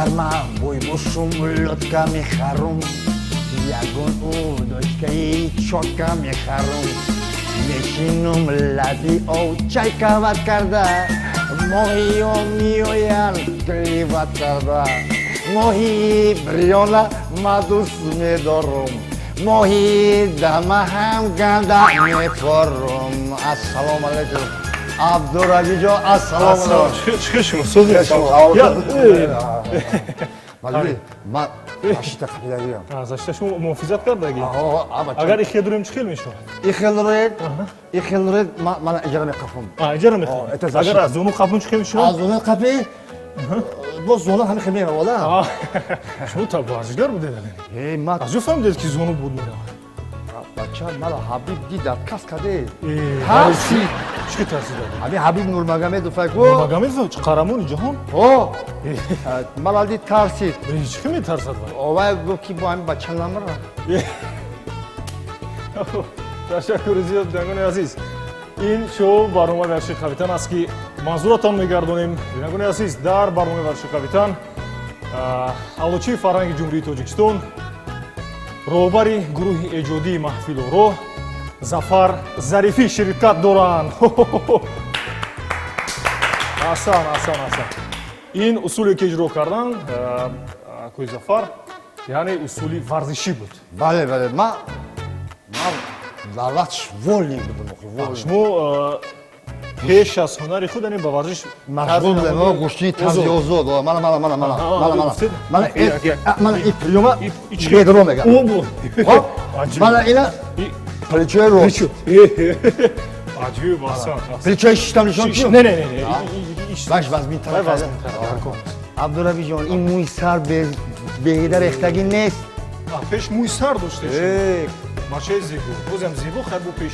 Агар ман бой бошум, лодка мехарум, ягон удочкаи чётко мехарум, мешинум лаби ов чайковать карда, моҳиё меоянд клевать карда. Моҳии бриёна ма дӯст медорум, моҳии дама ҳам ганда мефорум. Ассалому алайкум, Абдуразиҷон, ассалому алайкум. Чӣ шумо созед? Ма защита қапидагиам. Защита шумо муҳофизат кардагӣ. Агар ихел дурем, чӣ хел мешавад? Ихел ред, ихел ред, мана иҷара меқафам. Иҷара меқафам. Агар аз зону қафум, чӣ хел мешавад? Аз зону қапи, боз зону ҳами хел меравада. Шумо та варзишгар будед? Аз ҷо фаҳмидед, ки зону буд меравад? Бача, мара Ҳабиб дид, отказ каде. Тарсид? Чӣ тарсида? Ҳами Ҳабиб Нурмагомедов айку. Нурмагомедов, қаҳрамони ҷаҳон? О, мара дид, тарсид. Чӣ метарсад вай? Овай гуфт, ки бо ҳами бача намара. Ташаккури зиёд, бинандагони азиз. Ин шоу барномаи варзиши қавитан аст, ки манзуратон мегардонем. Бинандагони азиз, дар барномаи варзиши қавитан аълочии фарҳанги Ҷумҳурии Тоҷикистон, роҳбари гурӯҳи эҷодии Маҳфилоро Зафар Зарифӣ ширкат доранд. Аҳсан, аҳсан, аҳсан! Ин усуле, ки иҷро кардан акои Зафар, яъне усули варзишӣ буд. Бале, ма дар вақтш вольник будам. Шумо пеш аз ҳунари худ, яъне, ба варзиш машғул будам, гӯштини тарзи озод. Мана, мана, мана, мана, мана, мана, мана, мана и приёма бедро мегам. Мана ина плечои рост. Аҷиб, аҳсан! Плечои шиштам нишон. Не, не, не. Баш вазминтар. Абдуравиҷон, ин мӯи сар беҳида рехтагӣ нест. Пеш мӯи сар доштед, бачаи зебо, бозам зебо. Хай, бо пеш.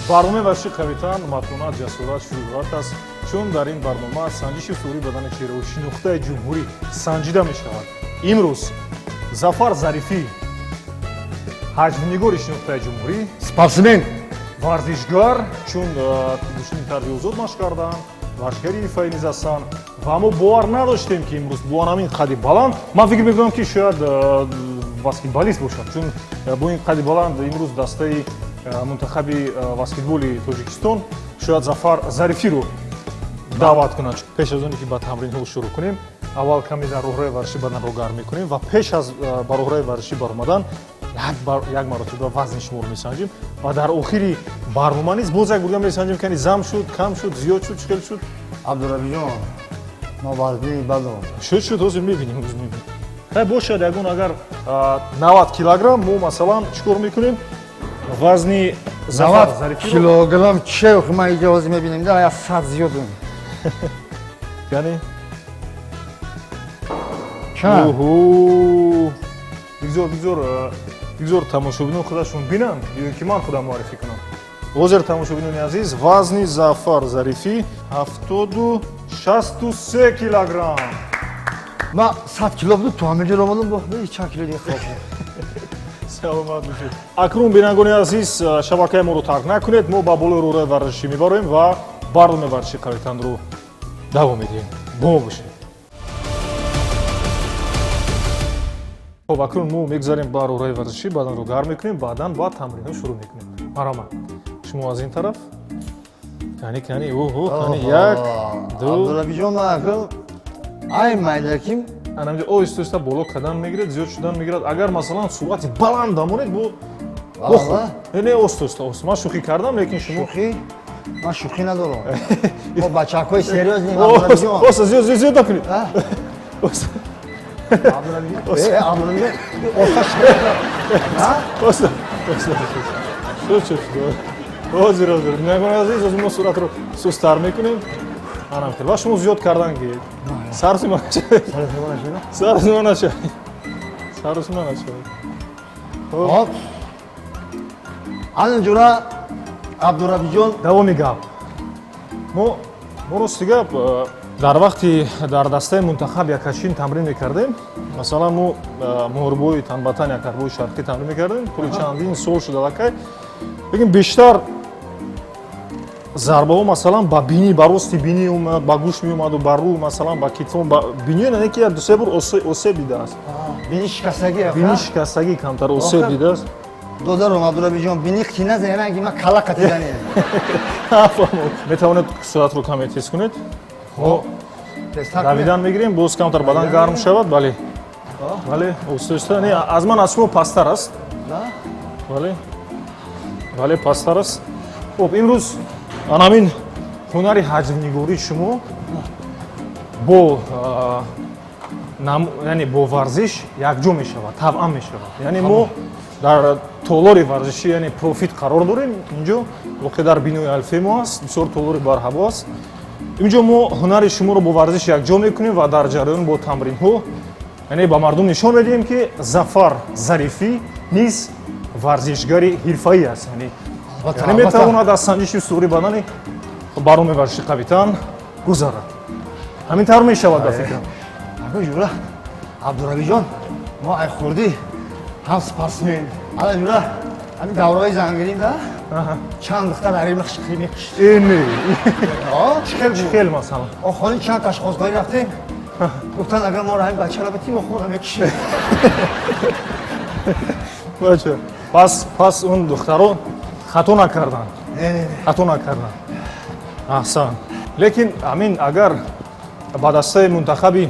Барномаи варзиши қавитан матонат, ҷасорат, шуҷоат аст, чун дар ин барнома санҷиши фаврии бадани чеҳраҳои шинохтаи ҷумҳурӣ санҷида мешавад. Имрӯз Зафар Зарифӣ, ҳаҷвнигори шинохтаи ҷумҳурӣ, спортсмен, варзишгар, чун гӯштини тарзи озод машқ карданд, варзишгари ҳирфаӣ низ ҳастанд. Ва мо бовар надоштем, ки имрӯз бо ҳамин қади баланд, ман фикр мекунам, ки шояд баскетболист бошад, чун бо ин қади баланд имрӯз дастаи мунтахаби баскетболи Тоҷикистон шояд Зафар Зарифиро даъват кунад. Пеш аз оне ки ба тамринҳо шурӯъ кунем, аввал каме дар роҳраи варзишӣ баданро гарм мекунем ва пеш аз ба роҳраи варзишӣ баромадан як маротиба вазни шуморо месанҷим ва дар охири барнома низ боз як бурда месанҷим, ки зам шуд, кам шуд, зиёд шуд, чӣ хел шуд. Абдурабиҷон, мо вазни бадом. Шуд, шуд, ҳозир мебинем, ҳозир мебинем. Хай, бошад, ягон агар 90 килограмм, мо, масалан, чӣ кор мекунем? Вазни Зафар Зарифиро килограмм че? Ман иҷо ҳозир мебинем, да, як 100 зиёдум. Яъне Чанд? Оҳо, бигзор, бигзор, бигзор тамошобинон худашон бинанд ё ки ман худам муаррифӣ кунам. Ҳозир, тамошобинони азиз, вазни Зафар Зарифӣ 70, 63 килограмм. Ман 100 кило будум, ту ҳаминҷо омадам, бо чанд кило дига хоб. Саломат бошед. Акнун, бинандагони азиз, шабакаи моро тарк накунед. Мо ба болои роҳраи варзишӣ мебароем ва барномаи варзиши қавитанро давом медиҳем. Бо мо бошед. Хоб, акнун мо мегузарем ба роҳраи варзишӣ, баданро гарм мекунем, баъдан ба тамринҳо шурӯъ мекунем. Марҳамат, шумо аз ин тараф. Кани, кани, оҳо, кани, як, ду. Абдурабиҷон, ман акл ай майдаким. Анамҷо оҳиста оҳиста боло қадам мегирад, зиёд шудан мегирад. Агар, масалан, суръати баланд дамонед, бо Баланд? Не, не, оҳиста оҳиста, оҳиста. Ман шӯхӣ кардам, лекин шумо Шӯхӣ? Ман шӯхӣ надорам, мо бачакҳои серьёзный, Абдурабиҷон. Оҳиста, зиёд, зиёд, зиёд накунед. Оҳиста. Абдурабиҷон, Абдурабиҷон, оҳиста. Оҳиста, оҳиста. Шуд, шуд, шуд. Ҳозир, ҳозир, бинандагони азиз, ҳозир мо суръатро сусттар мекунем. Анам хел ва шумо зиёд кардан ки сарсима нашавед, сарсима нашавед, сарсима нашавед. Хоп, ана ҷура, Абдурабиҷон. Давоми гап. Мо рости гап, дар вақти дар дастаи мунтахаб якашин тамрин мекардем, масалан, мо муҳорибои танбатан, якарбои шарқӣ тамрин мекардем, тӯли чандин сол шуд аллакай, лекин бештар Зарбаҳо, масалан, ба бинӣ, ба рости бинӣ омад, ба гӯш меомаду ба рӯ, масалан, ба китфон, ба бинӣ, яъне ки як дусе бор осеб дидааст. Бини шикастагӣ. Бинӣ шикастагӣ, камтар осеб дидааст. Додарам Абдурабиҷон, бини қина зена, ки ман кала қатидане. Метавонед суръатро каме тез кунед. Мо давидан мегирем, боз камтар бадан гарм шавад. Бале, бале, оҳиста оҳиста. Не, аз ман, аз шумо пасттар аст. Бале, бале, пасттар аст. Хуб, имрӯз анамин ҳунари ҳаҷвнигории шумо бо яъне бо варзиш якҷо мешавад, тавъам мешавад. Яъне мо дар толори варзишӣ, яъне Профит, қарор дорем. Инҷо воқеъ дар бинои Алфемо аст, бисёр толори барҳаво аст. Инҷо мо ҳунари шуморо бо варзиш якҷо мекунем ва дар ҷараён бо тамринҳо, яъне ба мардум нишон медиҳем, ки Зафар Зарифӣ низ варзишгари ҳирфаӣ аст, яъне метавонад аз санҷиши устувори бадани барномаи варзиши қавитан гузарад. Ҳамин тавр мешавад, ба фикрам. Жура Абдурабиҷон, мо ай хурдӣ ҳам спортсмен. Ала, жура, ҳамин давраҳои зангирим да чанд духтар ари мекушт. Не, чӣ хел, масалан? Охони чанд ташхосгоҳӣ рафтем, гуфтанд, агар моро ҳамин бачаро битим, мо худро мекушем. Бача, пас он духтаро хато накарданд, хато накарданд. Аҳсан. Лекин ҳамин агар ба дастаи мунтахаби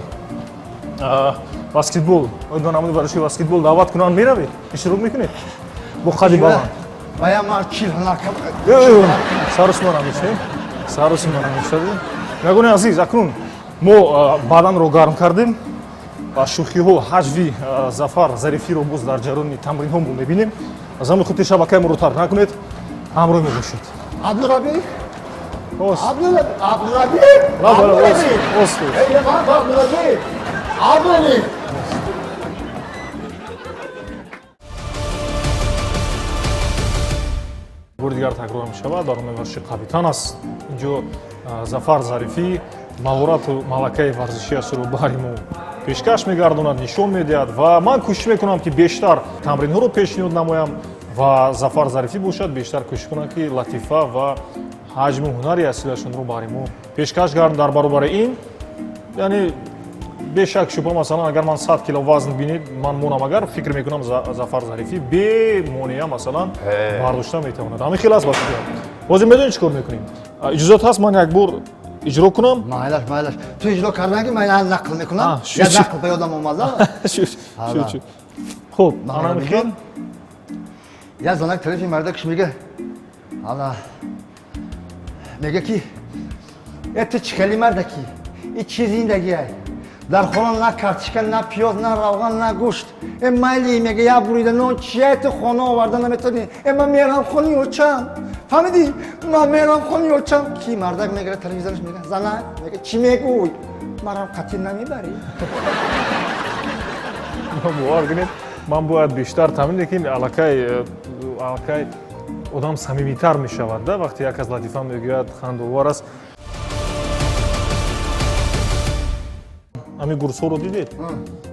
баскетбол, оид ба намуди варзиши баскетбол даъват кунанд, меравед, иштирок мекунед бо қади баланд? Вая ман чил ҳунар. Сарусма намешавем, сарусма намешавем. Ягони азиз, акнун мо баданро гарм кардем ва шӯхиҳо, ҳаҷви Зафар Зарифиро боз дар ҷараёни тамринҳо мо мебинем. Аз ҳамин хотир шабакаи моро тарк накунед, ҳамроҳ мебошед. Абдураби, Абдураби, Абдураби, Абдураби, Абдураби. Бори дигар такрор мешавад, барномаи варзиши қавитан аст. Инҷо Зафар Зарифӣ маҳорату малакаи варзишиашро баҳри мо пешкаш мегардонад, нишон медиҳад ва ман кӯшиш мекунам, ки бештар тамринҳоро пешниҳод намоям ва Зафар Зарифӣ бошад, бештар кӯшиш кунад, ки латифа ва ҳаҷму ҳунари асилашонро баҳри мо пешкаш гардонад. Дар баробари ин, яъне бешак шубҳа, масалан, агар ман 100 кило вазн бинед, ман монам, агар фикр мекунам, Зафар Зарифӣ бемонеа, масалан, бардошта метавонад. Ҳамин хел аст, ба фикрам. Ҳозир медонед чӣ кор мекунем? Иҷозат ҳаст, ман як бор иҷро кунам? Майлаш, майлаш. Ту иҷро кардан, ки ман нақл мекунам. Як нақл ба ёдам омада. Хуб, анам хел. Як занак тарафи мардакш мега, ана мега, ки э, ту чӣ хели мардаки, и чӣ зиндагиай, дар хона на картишка, на пиёз, на равған, на гӯшт. Э, майли, мега, як бурида нон чия, ту хона оварда наметавонӣ. Э, ман мерам хони очам, фаҳмидӣ, ман мерам хони очам. Ки мардак мегира телевизораш, мега, занак мега, чӣ мегӯй, марам қатил намебарӣ? Бовар кунед, ман бояд бештар тамрин, лекин аллакай одам самимитар мешавад да, вақте як аз латифа мегӯяд, хандовар аст. Ҳамин гурсҳоро дидед?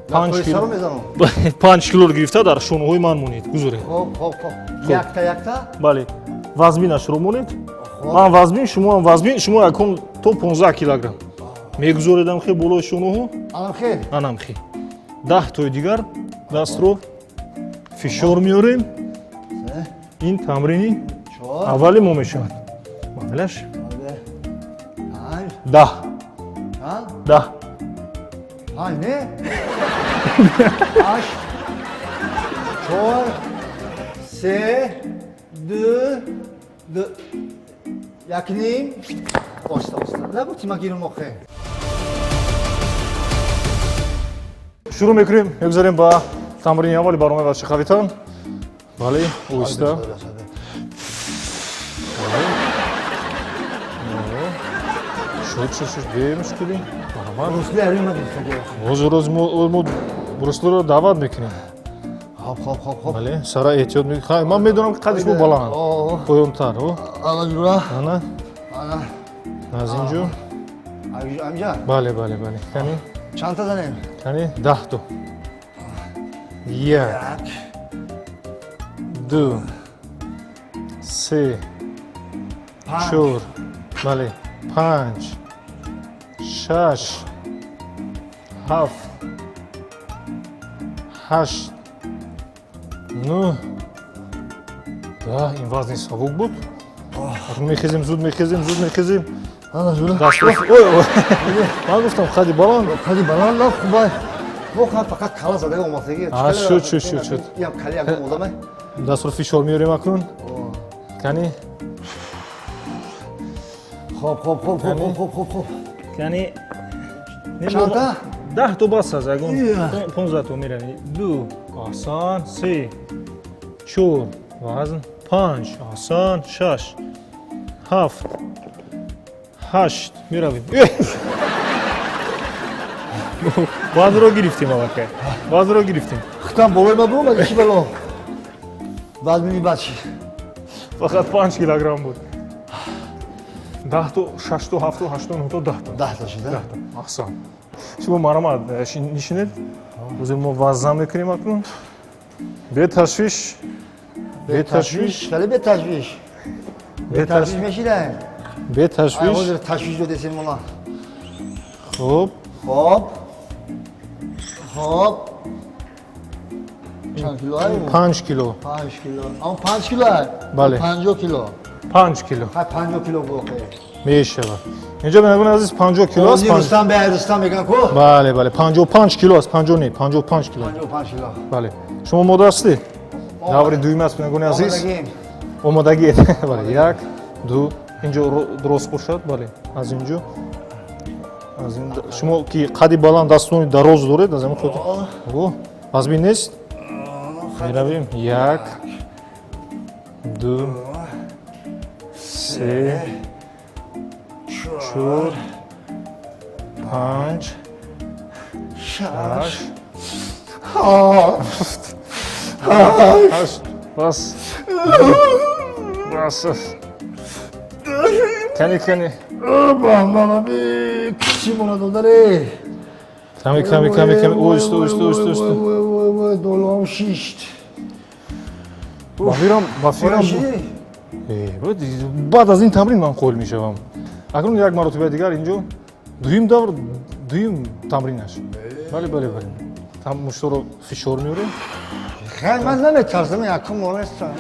5 килоро гирифта дар шонаҳои ман монед, гузоред. Якта якта. Бале, вазминашро монед. Ман вазмин, шумоам вазмин. Шумо якум то 15 килограмм мегузоред амхе болои шонаҳо, анамхе. 10 тои дигар дастро фишор меорем. Ин тамрини аввали мо мешавад. Майлаш, 10, 10. Панҷ, не, ҳашт, чор, се, ду, ду, як, ним. Оста, оста, нагуфти, ман гирум охе. Шурӯъ мекунем, мегузарем ба тамрини аввали барномаи варзиши қавитан. Бале, оҳиста. Шуд, шуд, шуд, бемушкилӣ. Ҳозир роз мо Бруслиро даъват мекунем. Хоб, хоб, хоб, хоб. Бале, сара эҳтиёт. Ман медонам, ки қадиш мо баланд, поёнтар. Ана. Ана аз ин ҷо. Амҷа. Бале, бале, бале, кани. Чандта занем? Кани, 10 то. Як, ду, се, Чор, бале, панҷ, шаш, ҳафт, ҳашт, нӯҳ, 10. Ин вазни сабук буд. Мехезем, зуд мехезем, зуд мехезем. Ой, ман гуфтам, қади баланд. Қади баланд на, хуба. Воқеан фақат кала зада омадагӣ. Шуд, шуд, шуд, шуд. Ям кали ягон одаме. Дастро фишор меорем акнун. Кани? Хоб, хоб, хоб, хоб, хоб, хоб, хоб. Кани? Чанда? 10 то бас аст, ягон 15 то меравем. Ду, аҳсан, се, чор, вазн, панҷ, аҳсан, шаш, ҳафт, ҳашт, меравем. Вазнро гирифтем аллакай, вазнро гирифтем. Хитам болои ма буромад, чи бало? Вазмини бад шид. Фақат 5 килограмм буд. 10 то, шашто, ҳафто, ҳашто, нӯҳто, 10 то. 10 то шид. 10 то, аҳсан. Шумо марҳамат, нишинед. Ҳозир мо вазн мекунем акнун, беташвиш, беташвиш. Хеле беташвиш, беташвиш мешидаем. Беташвиш. Ҳозир ташвиш додесем мола. Хуб. Хоб, хоб, чанд кило? 5 кило. 5 кило, ам 5 кило. Бале. 50 кило. 5 кило. 50 кило боқе. Мешавад. Инҷо, бинандагони азиз, 50 кило аст. Рустам бе, Рустам мегӯям ку. Бале, бале, 55 кило аст, 50 не, 55 кило. 55 кило. Бале, шумо омода ҳастед? Даври дуюм аст, бинандагони азиз. Омодагиед? Бале, як, ду. Инҷо рост бошад, бале, аз инҷо, аз ин. Шумо ки қади баланд, дастони дароз доред, аз ҳамин хотир вазбин нест. Меравем: як, ду, се, чор, панҷ, шаш, ҳафт, ҳашт. Бас, бас. Кани, кани? Кичи мона додаре. Ками, ками, ками, ками, оҳиста, оҳиста, оҳиста, оҳиста. Долом шишт. Ба фирам. Баъд аз ин тамрин ман қоил мешавам. Акнун як маротиба дигар инҷо, дуюм давр, дуюм тамринаш. Бале, бале, бале, мушторо фишор меорем. Хай, ман наметарсам, якум молестам.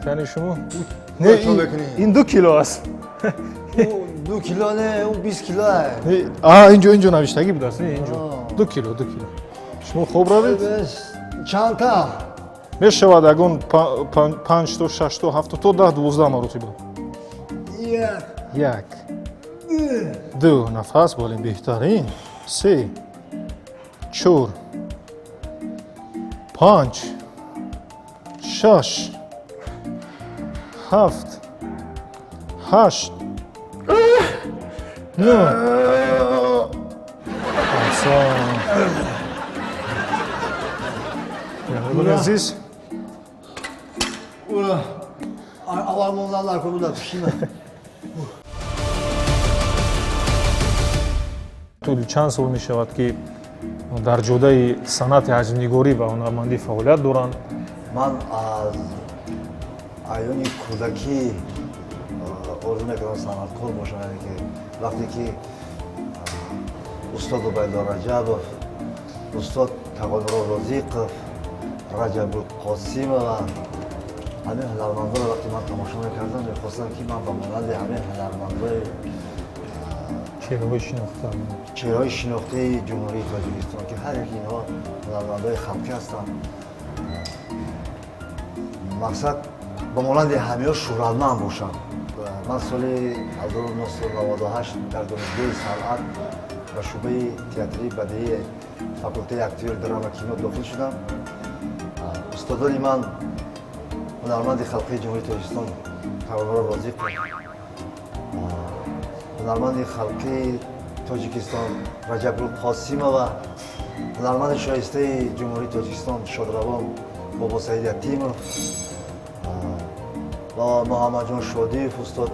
Кани шумо? Не, ин 2 кило аст. 2 кило не, ӯ 20 кило. А, инҷо, инҷо навиштагӣ будааст. Не, инҷо 2 кило, 2 кило. Шумо хоб равед. Чандта? Мешавад ягон панҷто, шашто, ҳафто, то 10, 12 маротиба. Як. Як, ду, нафас, бале, беҳтарин, се, чор, панҷ, шаш, ҳафт, ҳашт, нӯҳ. Аҳсан. Азиз. Ура! Аввал монданлар кобуда пишима. Тӯли чанд сол мешавад, ки дар ҷодаи санъати ҳаҷвнигорӣ ва ҳунармандӣ фаъолият доранд. Ман аз айёни кӯдакӣ орзу мекардам санъаткор бошам, яъне ки вақте ки устод Убайдулло Раҷабов, устод Тағоймурод Розиқов, Раҷабгул Қосимова, ҳамин ҳунармандоро вақте ман тамошо мекардам, мехостам, ки ман ба монанди ҳамин ҳунармандои чеҳраҳои шинохта, чеҳраҳои шинохтаи Ҷумҳурии Тоҷикистон, ки ҳар яки инҳо ҳунармандои халқӣ ҳастанд, мақсад, ба монанди ҳамиҳо шӯҳратманд бошам. Ман соли 1998 дар Донишгоҳи санъат ба шӯъбаи театрии бадеии факултаи актёри драма кино дохил шудам. Устодони ман ҳунарманди халқии Ҷумҳурии Тоҷикистон Тағоймурод Розиқов, ҳунарманди халқии Тоҷикистон Раҷабгул Қосимова, ҳунарманди шоистаи Ҷумҳурии Тоҷикистон шодравон Бобосаид Ятимов ва Муҳаммадҷон Шодиев устод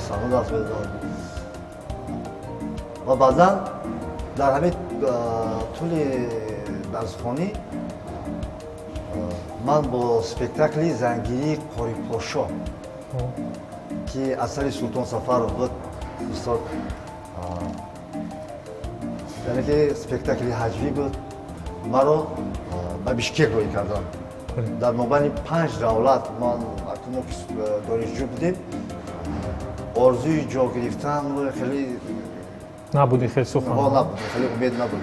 саҳна даст медоданд. Ва баъдан дар ҳамин тӯли дарсхонӣ. Ман бо спектакли «Зангирии Қорипошо», ки асари Султон Сафаров буд, устод, яъне ки спектакли ҳаҷвӣ буд, маро ба Бишкек роҳӣ карданд. Дар мобайни панҷ давлат ман, мо донишҷӯ будем, орзуи ҷо гирифтан хеле набуди, хеле сухан. Набуд, хеле умед набуд.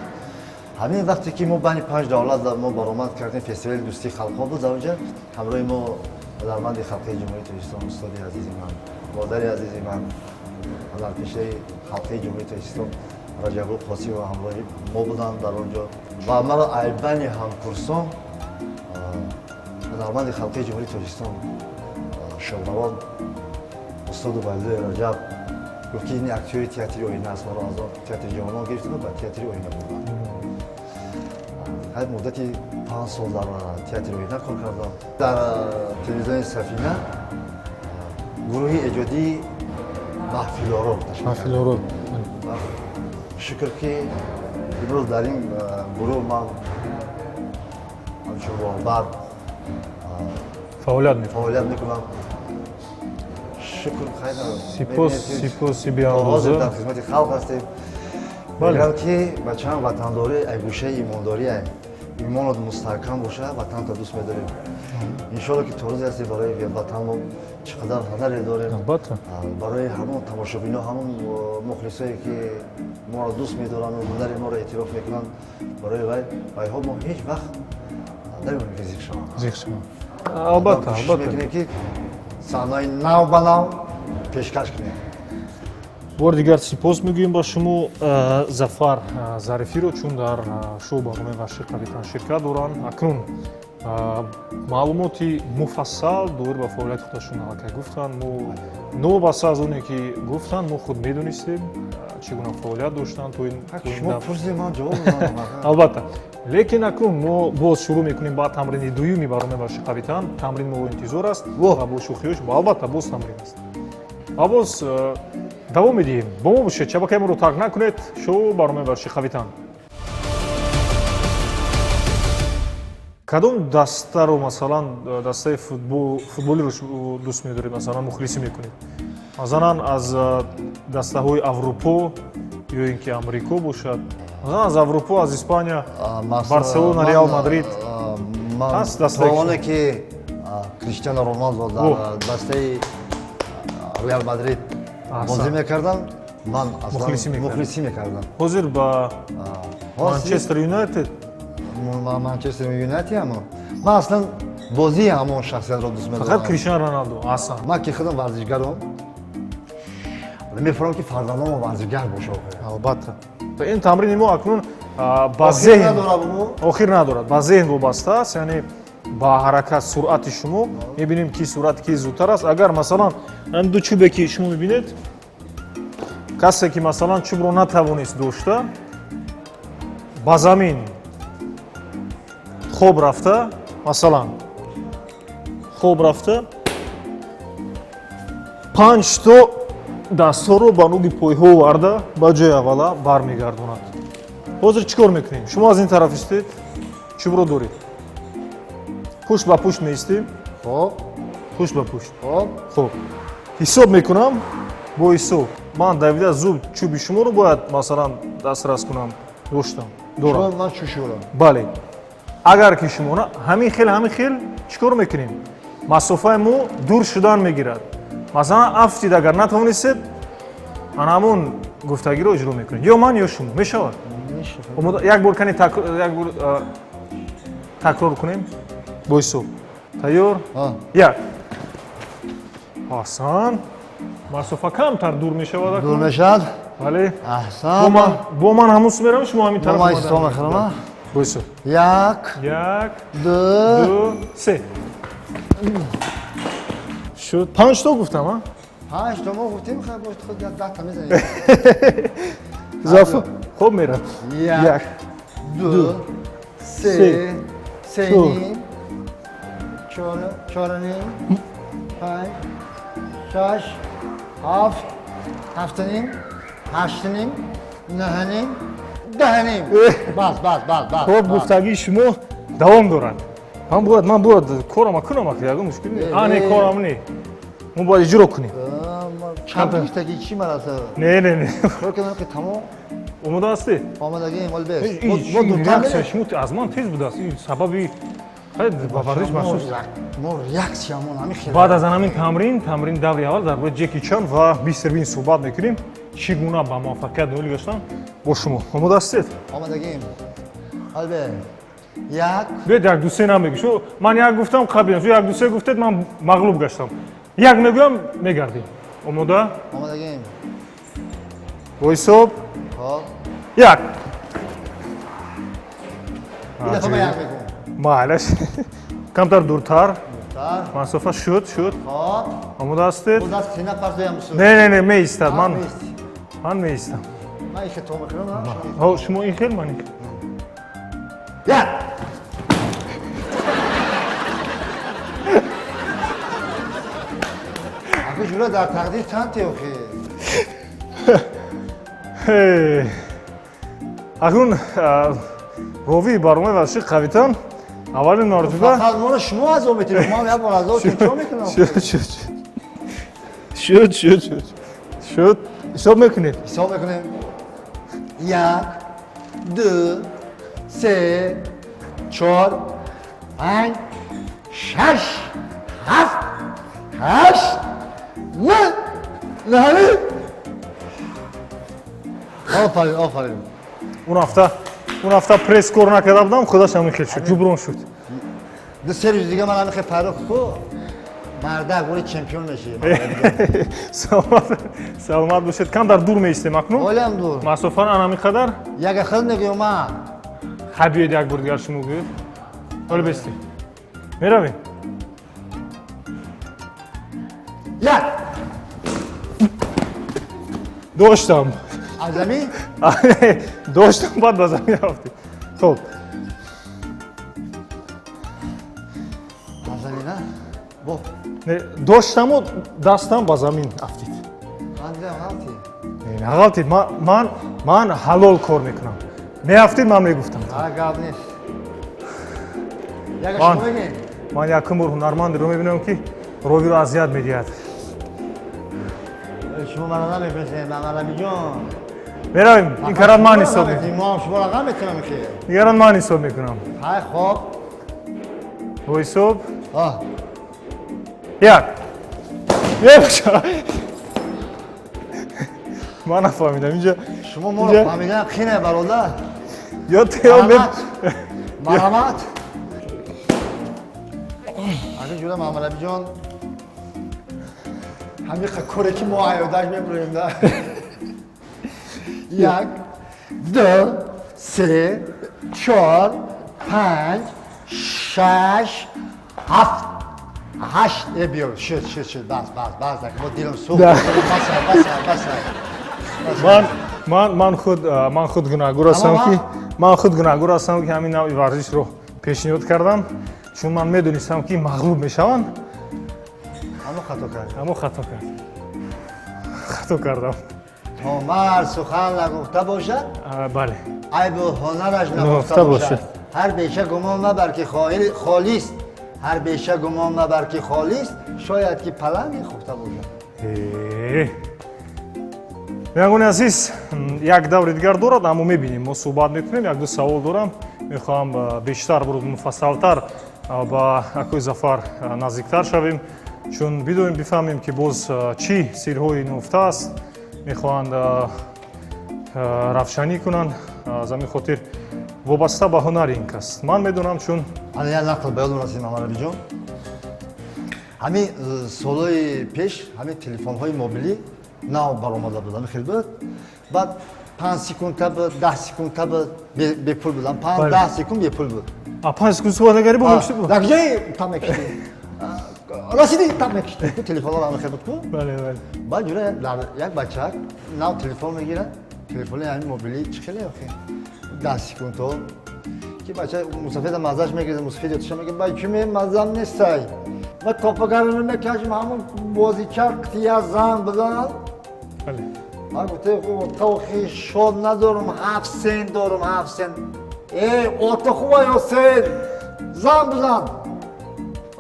Ҳамин вақте ки мо байни панҷ давлат мо баромад кардем, фестивали дӯстии халқҳо буд. Дар онҷа ҳамроҳи мо ҳунарманди халқии Ҷумҳурии Тоҷикистон, устоди азизи ман, модари азизи ман, ҳунарпешаи халқии Ҷумҳурии Тоҷикистон Раҷабқул Қосимова ҳамроҳи мо буданд дар он ҷо ва маро айбани ҳамкурсон ҳунарманди халқии Ҷумҳурии Тоҷикистон шодравон устод Убайдуллои Раҷаб гуфт, ки ин актёри театри «Оина» аст. Маро аз он театри ҷавонон гирифтану ба театри «Оина» бурданд. Ҳай, муддати 5 сол дар театри «Оина» кор кардам. Дар телевизиони «Сафина» гурӯҳи эҷодии «Маҳфилоро». «Маҳфилоро». Шукр, ки имрӯз дар ин гурӯҳ ман ҳамчун роҳбар фаъолият мекунед. Фаъолият мекунам. Шукр, хайр. Сипос, сипоси Ҳозир беандоза. дар хизмати халқ ҳастем. Мегӯям, ки бачаам, ватандорӣ ай гӯшаи имондорӣ, ай имонот мустаҳкам боша, ватанто дӯст медорем. Иншолло, ки то рӯзе ҳастем, барои ватан мо чӣ қадар ҳунаре дорем. Албатта. Барои ҳамон тамошобино, ҳамон мухлисое, ки моро дӯст медоранд, ҳунари моро эътироф мекунанд, барои вайҳо мо ҳеҷ вақт намемонем, ки зиқ шаванд. Зиқ шаванд, албатта. Кӯшиш Албатта. мекунем, ки саҳнаи нав ба нав пешкаш кунем. Бори дигар сипос мегӯем ба шумо, Зафар Зарифиро, чун дар шоу барномаи варзиши қавитан ширкат доранд. Акнун маълумоти муфассал доир ба фаъолияти худашон аллакай гуфтанд. Мо новобаста аз оне ки гуфтанд, мо худ медонистем, чӣ гуна фаъолият доштанд то ин Шумо дам. пурсидед, ман ҷавоб додам. Албатта, лекин акнун мо боз шурӯъ мекунем ба тамрини дуюми барномаи варзиши қавитан. Тамрин моро интизор аст ва бо шӯхиёш, албатта, боз тамрин аст ва боз давом медиҳем. Бо мо бошед, шабакаи моро тарк накунед. Шоу барномаи варзиши қавитан. Кадом дастаро, масалан, дастаи футболиро дӯст медоред, масалан, мухлисӣ мекунед? Масалан, аз дастаҳои Аврупо ё ин ки Амрико бошад, масалан, аз Аврупо, аз Испания, Барселона, Реал Мадрид. Ҳаст дастае, То оне ки Криштиано Роналдо дар дастаи Реал Мадрид бозӣ мекардам, ман мухлисӣ мекардам. Ҳозир ба Манчестер Юнайтед. Манчестер Юнайтед, ҳамо ман аслан бозии ҳамон шахсиятро дӯст медорам. Фақат Криштиано Роналдо асан. Ман ки худам варзишгарам, мефаҳмам, ки фарзандонам варзишгар бошад. Албатта, ин тамрини мо акнун ба зеҳн охир надорад, ба зеҳн вобаста аст, яъне ба ҳаракат, суръати шумо. Мебинем, ки суръати ки зудтар аст. Агар, масалан, ин ду чӯбе ки шумо мебинед, касе ки, масалан, чӯбро натавонист дошта, ба замин хоб рафта, масалан, хоб рафта, панҷто дастҳоро ба нуги пойҳо оварда, ба ҷои аввала бармегардонад. Ҳозир чӣ кор мекунем? Шумо аз ин тараф истед, чӯбро доред, пушт ба пушт меистем. Хоб. Пушт ба пушт. Хоб. Хоб, ҳисоб мекунам. Бо ҳисоб ман давида зуд чӯби шуморо бояд, масалан, дастрас кунам, доштам, дорам. Ман чӯшурам. Бале, агар ки шумо ҳамин хел чӣ кор мекунем, масофаи мо дур шудан мегирад. Масалан, афтид, агар натавонистед, ана ҳамон гуфтагиро иҷро мекунед, ё ман, ё шумо мешавад. Як бор кани, як бор такрор кунем бо ҳисоб. Тайёр? Як. Аҳсан, масофа камтар дур мешавад. Дур мешавад. Бале. Аҳсан. Бо ман ҳамун су меравам, шумо ҳамин тараф. Ман ҳисоб мехӯрам. Бо ҳисоб. Як. Як. Ду. Ду, се. Шуд панҷто, гуфтам, а? Панҷто мо гуфтем, хай, бош, худ 10-та мезанем. Зафар хоб мерав. Як, ду, се, се ним, чор, чору ним, панҷ, шаш, ҳафт, ҳафту ним, ҳашту ним, нӯҳу ним, 10-ним. Бас, бас, бас, бас. Хоб, гуфтагии шумо давом дорад. Ман бояд корама кунам, ака, ягон мушкил не. А, не, корам не, мо бояд иҷро кунем. Чанд гифтаги чӣ мараса? Не, не, не. Кор кардам ки тамом. Омода ҳастӣ? Омадагием, ол бес. Реаксия шумо аз ман тез будааст. Сабаби ба варзиш махсус. Мо реаксиямон ҳамин хел. Баъд аз ҳамин тамрин даври аввал дар бораи Ҷеки Чан ва Мистер Бин суҳбат мекунем, чӣ гуна ба муваффақият ноил гаштан. Бо шумо омода ҳастед? Омадагием, албе, як. Биёед, як, ду, се намегӯ. Шу ман як гуфтам, қабилам шу як, ду, се гуфтед, ман мағлуб гаштам. Як мегӯям, мегардем. Омода? Омадагием. Бо ҳисоб. Хоб. Як. Ин дафъа ман як мегӯм. Майлаш, камтар дуртар масофа. Шуд, шуд. Хоб. Омода ҳастед? Даст сина партоям. Не, не, не, меистад. Ман меистам. Ман ихе то мекунам. Шумо ин хел, ман ин. Як. Ака ҷура, дар тақдир чанд теохи? Акнун ровии барномаи варзиши қавитан аввалин маротиба. Фақат моро шумо азоб метиред, мо як бор азоб чо мекунам? Шуд, шуд, шуд, шуд, шуд, шуд. Ҳисоб мекунед? Ҳисоб мекунем: як, ду, се, чор, панҷ, шаш, ҳафт, ҳашт, нӯҳ. Офарин, офарин. Он ҳафта пресс кор накарда будам, худаш ҳамин хел шуд, ҷуброн шуд. 2-3 рӯз дига ман ҳамин хел фарох ку, мардак, вори чемпион мешӣ. Саломат бошед. Камтар дур меистем акнун. Олям дур. Масофа ан ҳамин қадар. Яга хел мегӯям ман. Ха, биёед, як бор дигар шумо гӯед. Ҳоло бестем, меравем. Як. Доштам. Аз замин. Доштам, баъд ба замин рафтем. Хоб. Аз замина бо. Не, доштаму дастам ба замин афтид. Ман дидам, ғалти. Не, нағалтид. Ман ҳалол кор мекунам. Меафтид, ман мегуфтам. А, гап нест, яга. Шумо мегӯед. Ман якум бор ҳунармандеро мебинам, ки ровиро азият медиҳад. Шумо мана намепурсед, Мамадамиҷон. Меравем. Ин карат ман ҳисоб мекунам. Мо шумо рақам метавонам ки. Дигаран ман ҳисоб мекунам. Ҳай, хоб. Бо ҳисоб. Як. Ебаша, ман нафаҳмидам инҷа. Шумо моро фаҳмидан қине, бародар. Ё тео. Марҳамат, ака ҷура Мамадамиҷон, ҳамиқа коре ки мо аёдаш мебуроем да. Як, ду, се, чор, панҷ, шаш, ҳафт, ҳашт. Э, биё, шуд, шуд, шуд, бас, бас, бас, мо дилам сӯхт. Баса, баса, баса. Ман худ гунаҳгор ҳастам ки ман худ гунаҳгор ҳастам, ки ҳамин навъи варзишро пешниҳод кардам, чун ман медонистам, ки мағлуб мешаванд. Ҳамо хато кард. Ҳамо хато кард, хато кардам. То мард сухан нагуфта бошад, бале, айбу ҳунараш нагуфта бошад. Ҳар беша гумон мабар, ки холист, ҳар беша гумон мабар, ки холист, шояд ки паланге хуфта бошад. Бинандагони азиз, як даври дигар дорад, аммо мебинем, мо суҳбат мекунем. Як ду савол дорам, мехоҳам бештар, муфассалтар ба акои Зафар наздиктар шавем, чун бидонем, бифаҳмем, ки боз чӣ сирҳои нуфта аст, мехоҳанд равшанӣ кунанд. Аз ҳамин хотир вобаста ба ҳунари ин кас ман медонам, чун Ана як нақл ба ёдам расид, Мамадалиҷон. Ҳамин солҳои пеш ҳамин телефонҳои мобилӣ нав баромада буд, ҳамин хел буд. Баъд 5 секунда буд, 10 секунда буд, бепул будам, панҷ 10 секунд бепул буд. 5 секунд суҳбат нагарӣ бо мешуд. Дар куҷои там мекишти, расидӣ, там мекишти. Телефонҳо ҳамин хел буд ку. Бале, бале. Баъд ҷура дар як бачак нав телефон мегирад, телефони ҳамин мобилӣ чӣ хеле охи 10 секундҳо, ки бача мусафеда маззаш мегирад, мусафед ётиша мегирад, бай ки маззам нестай, ма копагарро мекашим, ҳамон бозича қития зан бизанад. Ман гуфте, тохи шод надорум, 7 сент дорум, 7 сент. Э, ото хуба ё сент, зан бизан.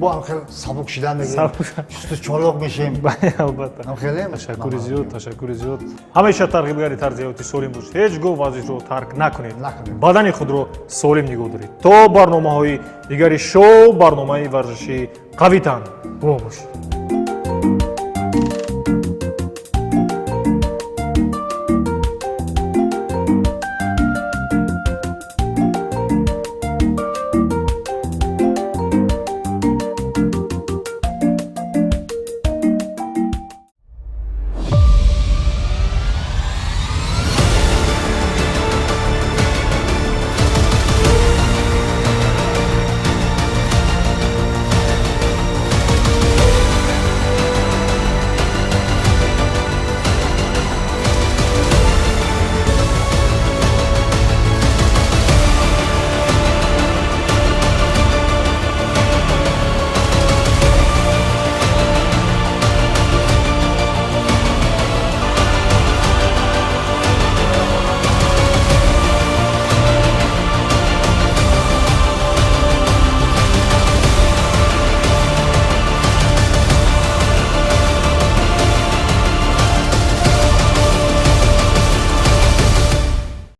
Бо ҳам хел сабук шидан мегирем. Сабук. Чусту чолоқ мешем. Бале, албатта. Ҳам хелем. Ташаккури зиёд, ташаккури зиёд. Ҳамеша тарғибгари тарзи ҳаёти солим бошед, ҳеҷ гоҳ варзишро тарк накунед. Накунед. Бадани худро солим нигоҳ доред. То барномаҳои дигари шоу, барномаи варзишии «Қавитан» бо бошед.